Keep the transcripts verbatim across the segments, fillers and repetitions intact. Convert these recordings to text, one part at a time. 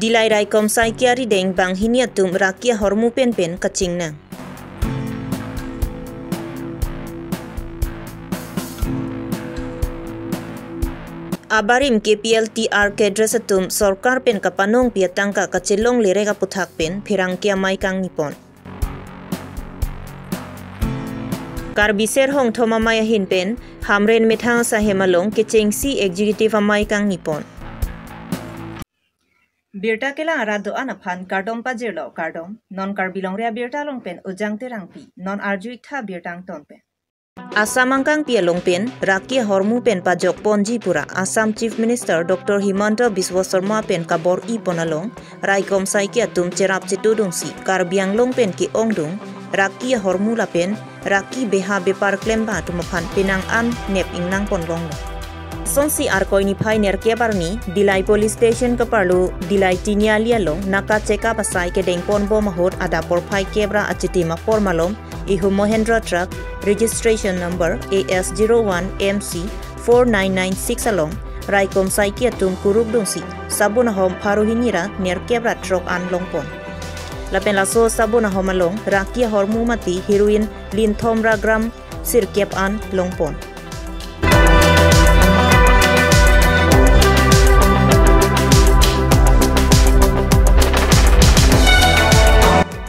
Dillai raikom saike arideng banghini atum raki ahormu pen pen kachingnang. Abarim K P L T R cadres atum sorkar pen kapanongpi atangka kachelong lerek aputhak pen pherangke amei kangni pon. Karbi Ser Hongthom Amei ahin pen Hamren Methang Sahem along kechengsi executive amei kangni pon. Birta kelang arat do-an aphan kardom pajirlo, kardom. Non Karbi Longri Abirta along pen Ujang Terangpi, non arju-ik tha birta angton pen. Assam angkangpi along pen raki ahormu pen pajok ponji pura Assam Chief Minister Doctor Himanta Biswa Sarma pen kabor-i pon along raikom saike atum cherap chetudunsi Karbi Anglong pen ke-ongdung raki ahormu lapen raki beha bepar klemba atum aphan penang an nep ingnang pon longlo. Sonsi Arkoi niphai nerkep arni Dillai Police Station kaparlo Dillai Tiniali along naka check up asai kedeng pon bom ahut adap porphai kep ra achitim apor malom ihum Mahindra truck registration number A S zero one M C four nine nine six along raikom saike atum kuruk dungsi sabun ahom pharo hini ra nerkep ra throk an long pon. Lapen laso sabun ahom along raki ahormu mati heroin linthom ra gram sirkep an long pon.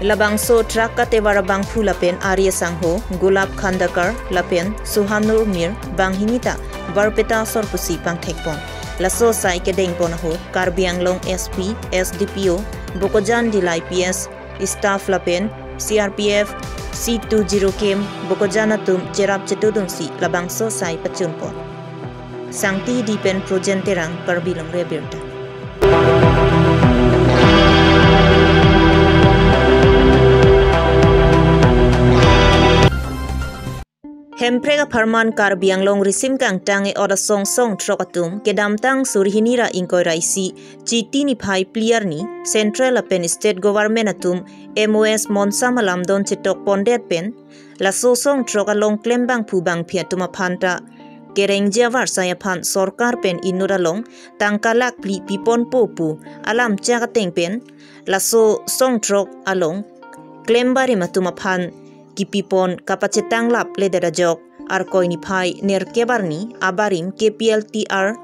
Labangso truck katevar abangphu lapen ari asangho Gulab Khandekar lapen Suhanur Mir banghini ta Barpeta asor pusi pangthek pon. Laso asai kedeng pon ahut Karbi Anglong S P, S D P O, Bokajan Dillai P S staff lapen C R P F C two zero camp Bokajan atum cherap chetudunsi labangso asai pachun pon. Sangti di pen Projen Terang, Karbi Longri Abirta. Hemprek apharman Karbi Anglong risim kangtang e-ot asong song throk atum kedamtang suri hini ra ingkoi ra isi Chiti niphai phli arni Central lapen State Government atum M O S monsam alamdon chetok pondet pen laso song throk along klem bangphu bangphi atum aphan ta kerengji avarsai aphan sorkar pen inut along tangka lakh phli piponpo pu alam chak ateng pen laso song throk along klem barim atum aphan kipipon kapachetang lapledet ajok Arkoi niphai nerkep arni abarim K P L T R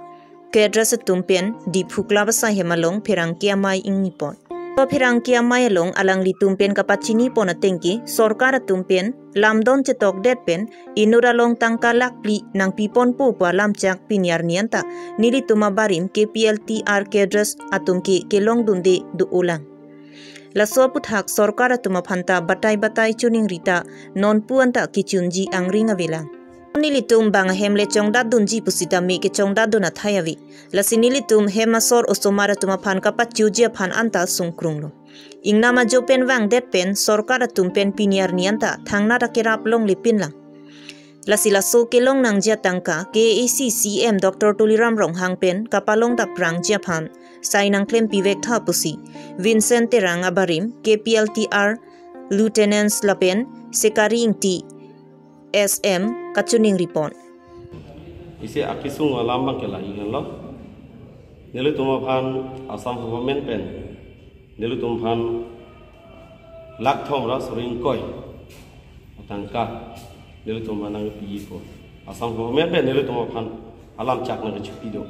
cadres atum pen Diphu Club asai hem along pherangke amei ingni pon. Laso pherangke amei along alanglitum pen kapachini pon ateng ke sorkar atum pen lamdon chetokdet pen inut along tangka lakh phli nangpiponpo pu alam chak pini arni anta nelitum abarim K P L T R cadres atum ke kelong dunde do-olang. Laso aputhak sorkar atum aphan ta batai batai choningri ta nonpu anta kechunji angring avelang. Nelitum bang ahem le chongdat dunji pusitame kechongdat dun athai ave. Lasi nelitum hem asor osomar atum aphan kapachuji aphan anta sungkrunglo. Ingnam ajo pen vangdet pen sorkar atum pen pini arni anta thangnat akerap longle pinlang. Lasi laso kelong nangji atangka K A A C C E M Doctor Tuliram Ronghang pen kapalong daprangji aphan sai nangklem pivek tha pusi Vincent Terang abarim K P L T R Lieutenants lapen Sekari Ingti S M kachoningri pon. Isi akisung alam abang ke la-i henlo. Nelitum aphan Assam government pen nelitum aphan lakh thom ra suri ingkoi atangka nelitum aphan nangpipo. Assam government pen nelitum aphan alam chak nangchipi do.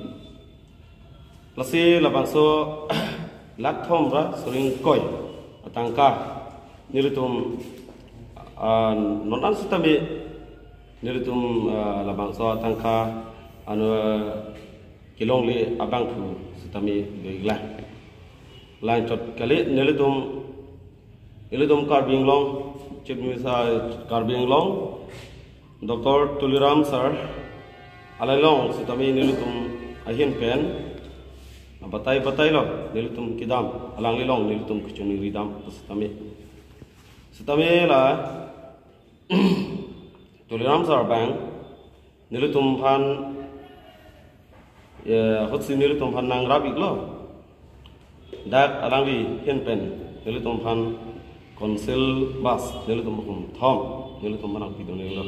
Lasi labangso lakh thom ra suri ingkoi atangka nelitum, ah, non an sitame nelitum, ah, labangso atangka anu, ah, kelongle abangphu sitame do-iklang. Langchot kali nelitum, nelitum Karbi Anglong, Chief Minister Karbi Anglong, Doctor Tuliram Sir, alanglilong sitame nelitum ahin pen batai batailo, nelitum kedam, alanglilong nelitum kechoningri dam sitame. Sitame la Tuliram Sir abang nelitum aphan, eh, ahutsi nelitum aphan nangrap-iklo. Dak alangli ahin pen nelitum aphan council bus nelitum akhum thom nelitum aphan nangpidun-iklo.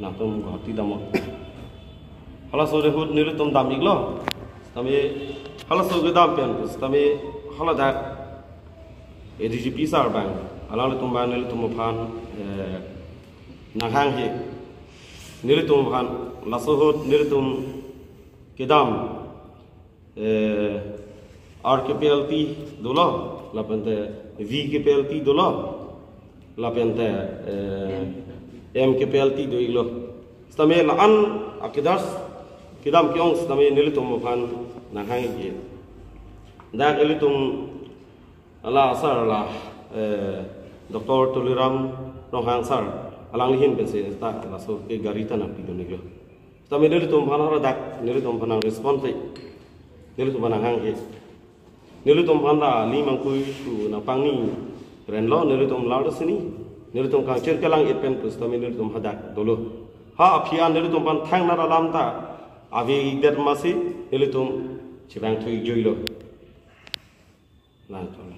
Nangtum Guwahati damlo. Halaso ahut nelitum dam-iklo. Sitame halaso kedam pen sitame Haladak A D G P sir abang, alanglitum abang nelitum aphan, eh, nanghanghe. Nelitum aphan laso ahut nelitum kedam, eh, R K P L T dolo, lapente V K P L T dolo, lapente, eh, M K P L T do-iklo. Sitame la-an akedas kedam ke-ong sitame nelitum aphan nanghanghe. Dak ilitum ala sir la, eh, Doctor Tuliram Ronghang sir, alangli ahin pensi ta laso ke gari ta nangpidun-iklo. Sitame nelitum aphan haladak nelitum aphan nang-respond-e, nelitum aphan nanghanghe. Nelitum aphan ta aling mangkui pu nangpangni renlo, nelitum lar sini, nelitum kangchir kelang-et pen pusitame nelitum hadak dolo. Ha aphi an nelitum aphan thangnat alam ta avedet amatsi nelitum chevangthu-ik juilo. Lang chola.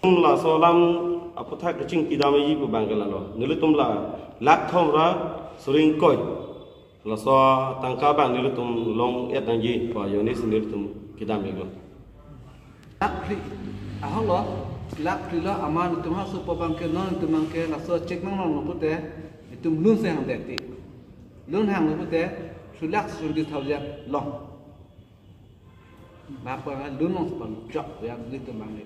Laso alam aputhak kachingki damji pu abang ke lalo. Nelitum la lakh thom ra suri ingkoi. Laso tangka abang nelitum long-et nangji pu ajoinesi nelitum kedam-iklo. Lakh phli. Ahok lo, lakh phli lo, amat nelitum ha supo abang ke, non nelitum abang ke laso check nang long lo pute, nelitum loan si hangdet ti. Loan hanglo pute, three lakh twenty thousand long. Bapa loan long sepan chok ya nelitum abang ni.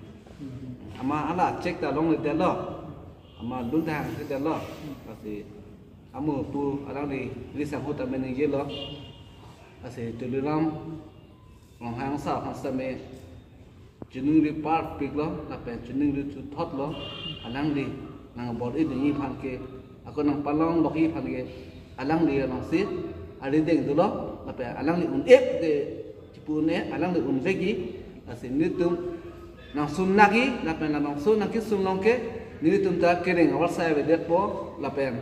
Amat ala check ta longledetlo. Amat loan ta hangledetlo. Lasi amu pu alangli risang ahut ta meningjelo. Lasi Tuliram Ronghang sir aphan sitame chiningri parpiklo, lapen chiningri chuthotlo, alangli nangbor-i dingji aphan ke, ako nangpalonglokji aphan ke, alangli alongsi arideng dolo, lapen alangli un-e ke, chipu un-e, alangli unvekji, lasi nelitum nangsun nangji, lapen labangso nangkesun long ke, nelitum ta kereng avarsai avedetpo, lapen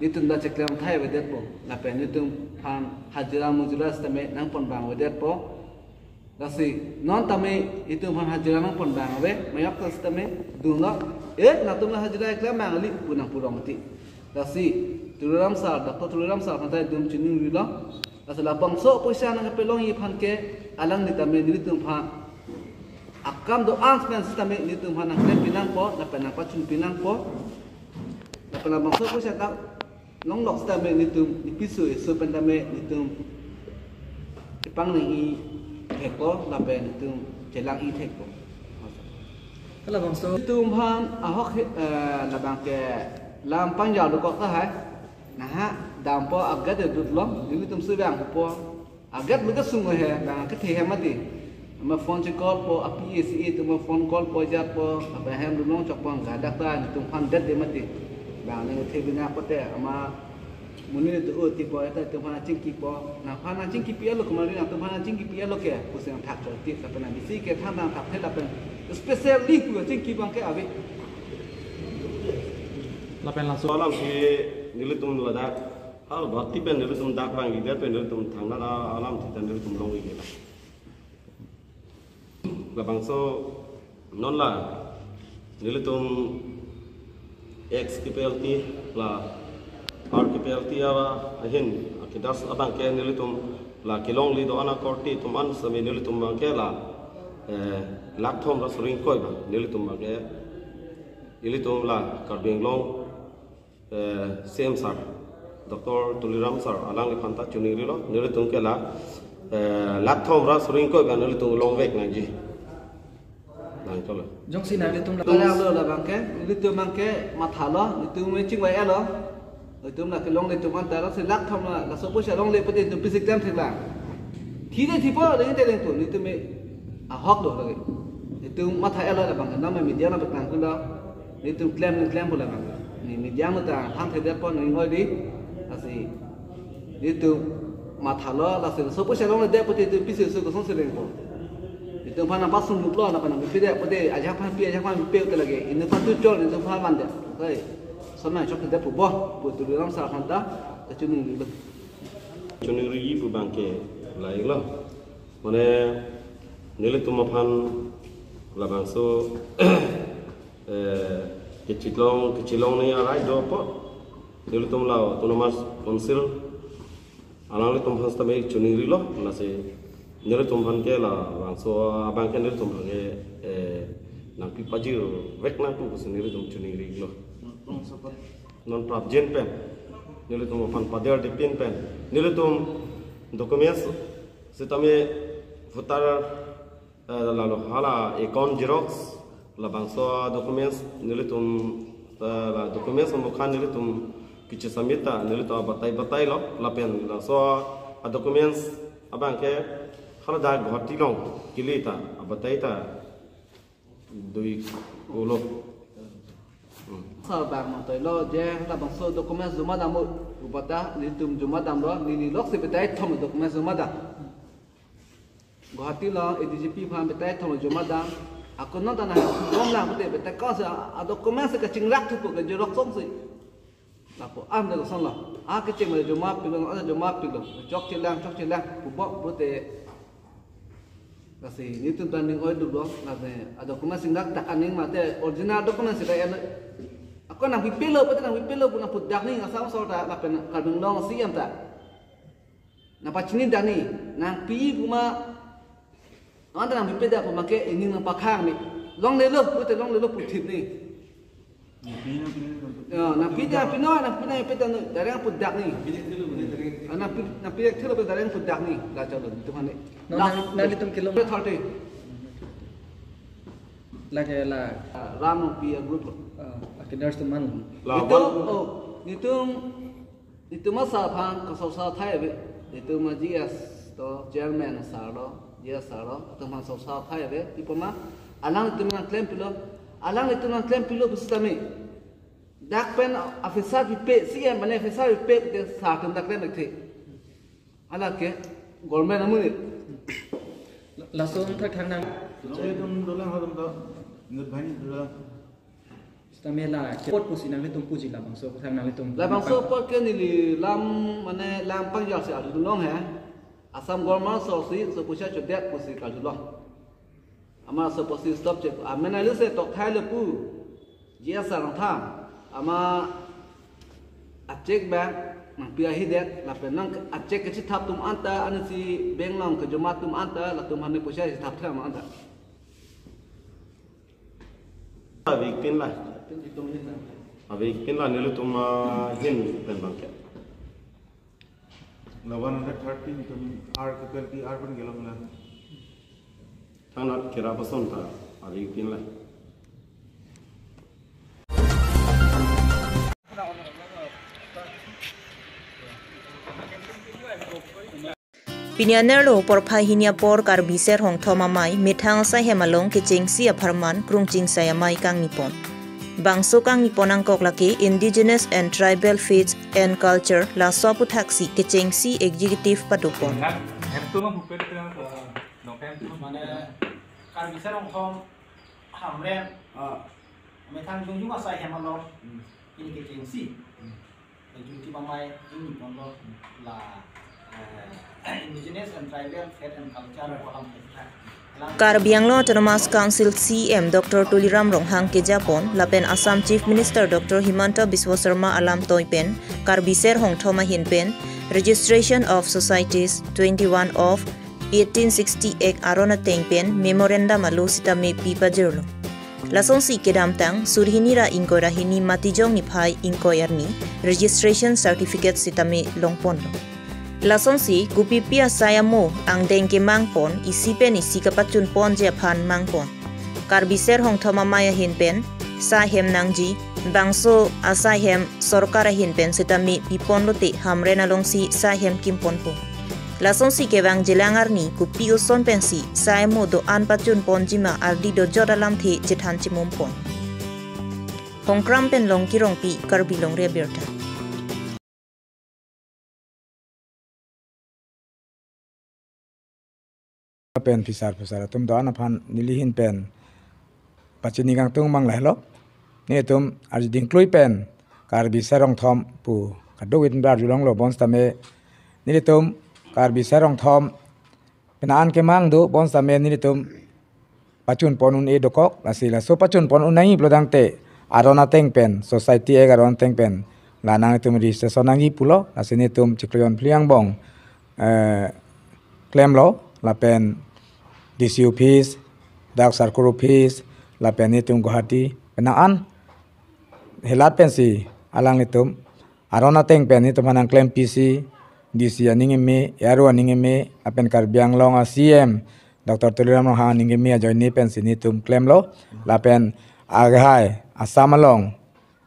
nelitum ta cheklem thai avedetpo, lapen nelitum aphan hajira mujira sitame nangpon abang avedetpo. Lasi non tame itum aphan hajira nangpon abang ave, mayok ta sitame dunlo, eh, nangtum la hajira keklem abang kali pu nangpurong ti. Lasi Tuliram sir, Doctor Tuliram sir aphan ta itum chiningrilo. Lasi labangso poisa nangpelongji aphan ke alangli tame nelitum aphan akam do-an pen sitame nelitum aphan nangklem pinangpo, lapen nangpachun pinangpo. Lapen labangso poisa ta longlok sitame nelitum, ne piso eso pen tame nelitum chepangning-i thekpo, lapen nelitum chelang-i thekpo. Labangso nelitum aphan ahok he, eh, labang ke lam pangjau dokok tahai. Naha dampo, agat dut long, nelitum suvang po. Agat lo ke sung he, bang kethe he mati. Ama phone che-call po, api isi itu ama phone call po, jat po, apa hem dunlong chokpon gadak ta, nelitum aphan det de mati. Bang ne the bina pote, ama monit do-o ti po, eta itum aphan chingkipo. Nangphan nangchingkipi alo kemari, nangtum aphan nangchingkipi alo ke, pu si nangthak chot ti, lapen nang bisi ke than nangthak the lapen. Specially pu chingki abang ke ave. Lapen laso alam si nelitum ladak. Hal bhakti pen nelitum dak vangji det pen nelitum thangnat alam ti ta nelitum long-ikji. Labangso non la nelitum ex K P L T la R K P L T awa ahin akedas abang ke nelitum la kelongledet do-an akorte atum an sitame nelitum abang ke la, eh, lakh thom ra suri ingkoi abang nelitum abang ke ilitum la Karbi Anglong eh, C M sir, Doctor Tuliram sir, alangliphan ta chiningrilo, nelitum ke la, eh, lakh thom ra suri ingkoi abang nelitum longvek nangji. Nang cholo. Jongsi nanglitum la. Alang lo labang ke, nelitum abang ke mathalo, nelitum me chingvai-etlo. Nelitum la kelongle atum an ta lasi lakh thom la, laso poisa longle pute nelitum pisi klem theklang. Thi de thipo, deng te dengpo, nelitum me ahok do lagi. Nelitum matha-etlo labang ke, non me media nangpeklang kulo. Nelitum klem, nelitum klem pu labang. Ne media nangta than thedetpo ne ngoi di. Lasi nelitum mathalo, lasi laso poisa longledet pute nelitum pisi so kosonsi rengpo. Nelitum aphan nangpasung luplo, nangphan nangpipedet pute, ajahak aphan pi, ajahak aphan pipe pute lagi. Inut aphan tu chol, nelitum aphan vandet. Sai, sonai chok thedetpo bo, pu Tuliram sir aphan ta, ta chiningrilo. Chiningriji pu abang ke la-iklo. Mane nelitum aphan labangso, eh, kechelong, kechelong ne arai do apot nelitum la Autonomous Council alanglitum aphan sitame chiningrilo, lasi Nelitum aphan ke labangso abang ke nelitum aphan ke, eh, nangpi pajirvek nangpo pusi nelitum choningri lo. Non prapjin pen nelitum aphan pader dipin pen nelitum documents sitame voter, eh, lalo hala account xerox, labangso documents nelitum, eh, la documents amokhan nelitum kechisubmit ta nelitum abatai batai lo lapen laso a documents abang ke haladak Guwahati along kele ta abatai ta dui ulo. Hmm. Sarbang mantoi lo je labangso documents joma damlo, ubata nelitum joma damlo, neli loksi batai thom documents joma dam. Guwahati along A D G P aphan batai thom joma dam. Ako non ta nang bom lang pute batai ko sa a documents kachingrak thupo ke xerox song si. Lapu an de kosonlo. A kecheng ma joma pilo, a joma pilo. Chokchelang, chokchelang. Pubo pute. Lasi nelitum ta ning oi duklo. Lasi a documents singdak dak aning mate original documents sita en. Ako nangpipelo pute nangpipelo pu nangpudak ni Assam sorkar lapen Karbi Anglong C M ta. Nangpachini dani, nangpi puma, anta nangpipe dak puma ke ining nangpakhang ni. Longlelo, pute longlelo puthip ni. Ya, nangpi dak pino, nangpi nangpi dak ni, darang pudak ni. Ah, nangpi, nangpi dak thilo pe darang pudak ni. La chalo, itu kan ni. No, nang, nang itum kilo. Thirty. Lake la. Ah, lam nangpi a group lo. Ah, lake nurse teman. La, itu, one. Oh, nelitum Itum asar aphan kasosa thai ave, itum a G S to chairman sar lo, G S sar lo, itum aphan sosa thai ave, pi puma, alanglitum nangklem pilo, alanglitum nangklem pilo pusitame. Dak pen officer pipe, C M mane officer pipe te sar atum dak klem thekthe. Hala ke government amonit. Lason thakthak nang. Lason itum dolang harum to, ngut bhani dolang. Sitame la apot pusi nanglitum puji labangso aphuthak nanglitum. Labangso apot ke neli lam mane lam pangjal si arjulong he. Assam government aso si so pusi chodet pusi karjulong. Amat so pusi stop chek. Amen alu se tokthai le pu. G S sar nangthan. Amat a cheque abang nangpi ahidet lapen nang a cheque kachithap atum anta, ansi bank along kejoma atum anta, latum aphan pusi chithap thang anta. Avik pin la. Avik pin la nelitum ahin pen abang ke. La one hundred thirteen itum ar ke penalty ar pen gelong la. Thangnat kera pason ta avik pin la. Pini anerlo porphai hini apor Karbi Ser Hongthom Amei methang asai hem along kechengsi apharman krungching sai amei kangnipon. Bangso kangnipon angkok lake Indigenous and Tribal Faith and Culture, laso aphuthaksi kechengsi executive padopon. Mane Karbi Ser Hongthom Hamren, ah, methang jongjung asai hem along, hmm, pini kechengsi. Hmm. Kejun ki bamai ini ponlo la, eh, Indigenous and Tribal Faith and Culture Forum. Karbi Anglong Autonomous Council C M Doctor Tuliram Ronghang kejapon, lapen Assam Chief Minister Doctor Himanta Biswa Sarma alam toi pen, Karbi Ser Hongthom ahin pen, Registration of Societies twenty-one of eighteen sixty Act aron ateng pen memorandum alo sitame pi pajirlo. Lasonsi kedamtang, sur hini ra ingkoi ra hini Matijong niphai ingkoi arni, registration certificate sitame longponlo. Lasonsi, kopipi asai amo angdeng kemangpon, isi pen isi kapachunponji aphan mangpon. Karbi Ser Hongthom Amei ahin pen, sai hem nangji, bangso asai hem sorkar ahin pen sitame piponlote Hamren alongsi sai hem kimponpo. Lasonsi kevang jilang arni kopi oson pensi sai amo do-an pachunponjima ardi dojot alamthe chethan chemumpon. Hongkram pen Longki Rongpi, Karbi Longri Abirta. Pen phisar phisar atum do-an aphan neli ahin pen pachini kangtung mang lahelo. Nelitum arjuding klui pen Karbi Ser Hongthom pu kadokave atum arjulonglo bonsitame nelitum Karbi Ser Hongthom penang an kemang do bonsitame nelitum pachunpon un-e dokok, lasi laso pachunpon un nangji pulo tangte aron ateng pen, Society Act aron ateng pen, la nangtum registration nangji pulo, lasi nelitum chiklo jon phli angbong, eh, klemlo. lapen D C office, dak circle office, lapen nelitum Guwahati penang an helat pensi alanglitum aron ateng pen nelitum aphan nangklem pisi, D C aning eme, A R O aning eme, lapen Karbi Anglong a C M Doctor Tuliram Ronghang aning eme ajoine pensi nelitum klemlo, lapen aghai Assam along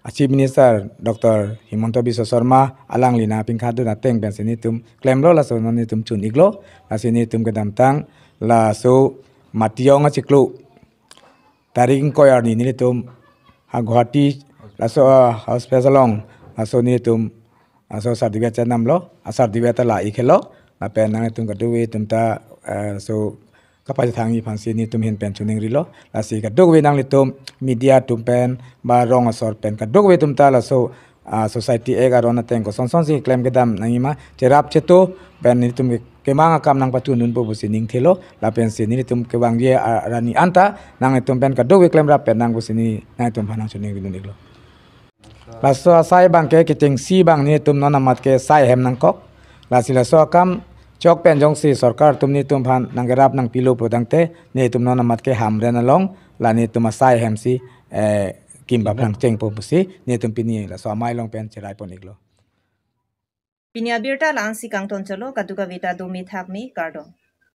a Chief Minister Doctor Himanta Biswa Sarma alangli nangpingkhatdun ateng pensi nelitum klemlo, laso non nelitum chun-iklo, lasi nelitum kedamtang laso Matiyong achiklo tarik ingkoi arni nelitum ha Guwahati laso, ah, hospital along laso nelitum laso certificate chenamlo, a certificate ta la-ik helo, lapen nanglitum kadokave atum ta, eh, so kapachethangji aphansi nelitum ahin pen choningrilo, lasi kadokave nanglitum media atum pen ba rong asor pen kadokave atum ta laso, ah, Society Act aron ateng kosonsonsi klem kedam nangjima cherap cheto pen nelitum ke kemang akam nangpachundunpo pusi ningthelo, lapensi nelitum kevangji a-, arni anta nanglitum pen kadokave klemrap pen nang pusi ne nanglitum aphan nangchoningrilo. Laso asai abangke kechengsi abang nelitum non amat ke sai ahem nangkok. Lasi laso akam chok pen jongsi sorkar atum nelitum aphan nangkerap nangpilo putangte nelitum non amat ke Hamren along la nelitum asai ahemsi, eh, kim bap nangchengpo pusi nelitum pini laso amei along pen cheraipon-iklo. Pini abirta la-ansi kangton cholo, kadokave ta dome thakme, kardom.